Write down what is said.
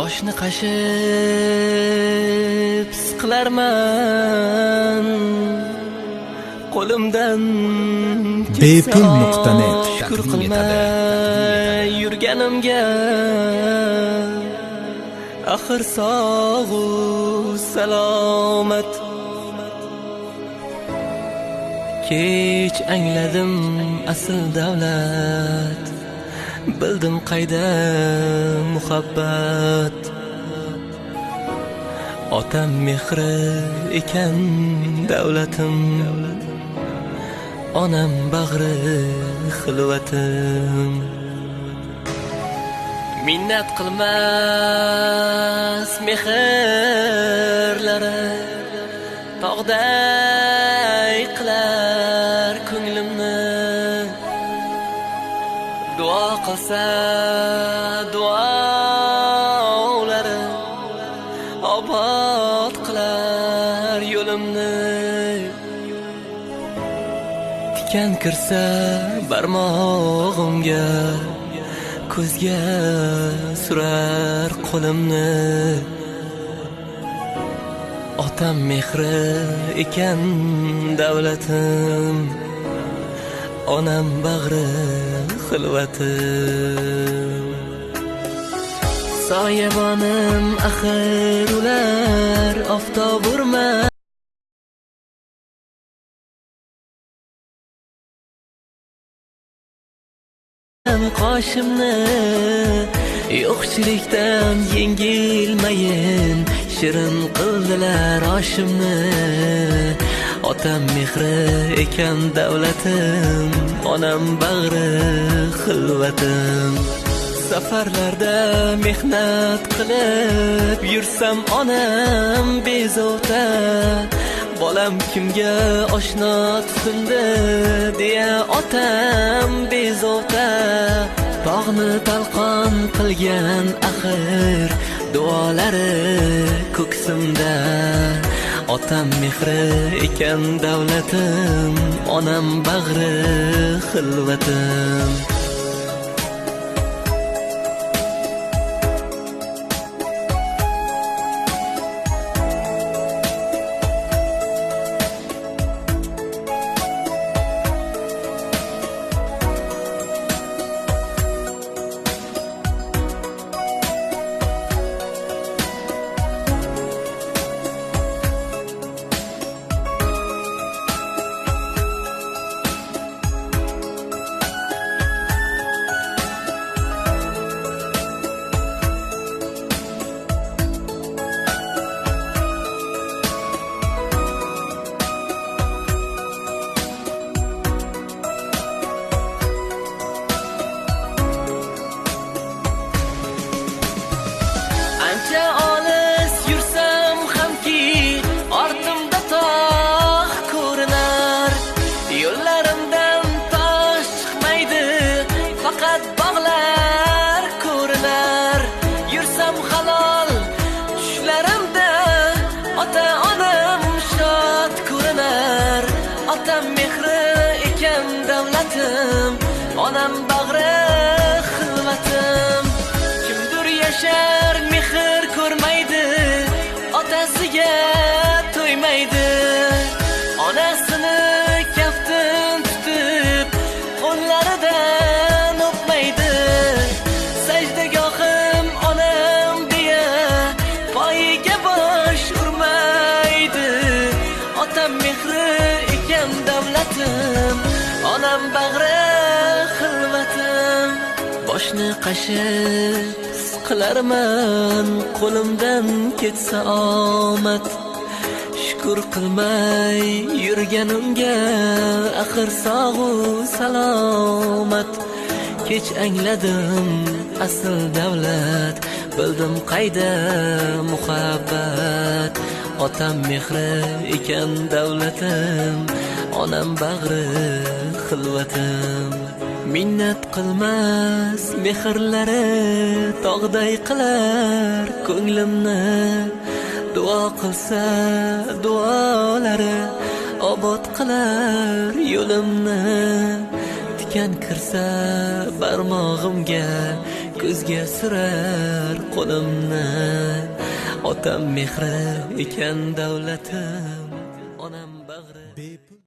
Boshni qashib siqilarman, qo'limdan Bepul.net shukur taqdim etadi. Qilmay yurganimga, axir sog'u salomat. Kech angladim asl davlat, bildim qayda muhabbat. Otam mehri ekan davlatim, onam bag'ri xilvatim. Minnat qilmas mehrlari, tog'day qilar ko'nglimni. Duo qilsa duolari, obod qilar yo'limni. Tikan kirsa barmog'imga, ko'zga surar qo'limni. Otam mehri ekan davlatim, onam bag'ri xilvatim. Soyabonim axir ular oftob urma qoshimni, yo'qchilikdan yengilmayin, shirin qildilar oshimni. Otam mehri ekan davlatim, onam bag'ri xilvatim. Safarlarda mehnat qilib yursam onam bezovta, bolam kimga oshno tutindi deya otam bezovta. Tog'ni talqon qilgan axir duolari ko'ksimda. Otam mehri ekan davlatim, onam bag'ri xilvatim. Ancha olis yursam hamki ortimda tog' ko'rinar, yo'llarimdan tosh chiqmaydi, faqat bog'lar ko'rinar. Yursam halol tushlarimda ota onam shod ko'rinar. Otam mehri ekan davlatim, onam bag'ri xilvatim. Kimdir yashar mehr ko'rmaydi, otasiga to'ymaydi. Onasini kaftin tutib qo'llaridan o'pmaydi. Sajdagohim onam deya poyiga bosh urmaydi. Otam mehri ekan davlatim, onam bag'ri xilvatim. Boshni qashib siqilarman, qo'limdan ketsa omad. Shukur qilmay yurganimga axir sog'u salomat. Kech angladim asl davlat, bildim qayda muhabbat. Otam mehri ekan davlatim, onam bag'ri xilvatim. Minnat qilmas mehrlari, tog'day qilar ko'nglimni. Duo qilsa duolari, obod qilar yo'limni. Tikan kirsa barmog'imga, Ko'zga surar qo'limni. Otam mehri ekan davlatim.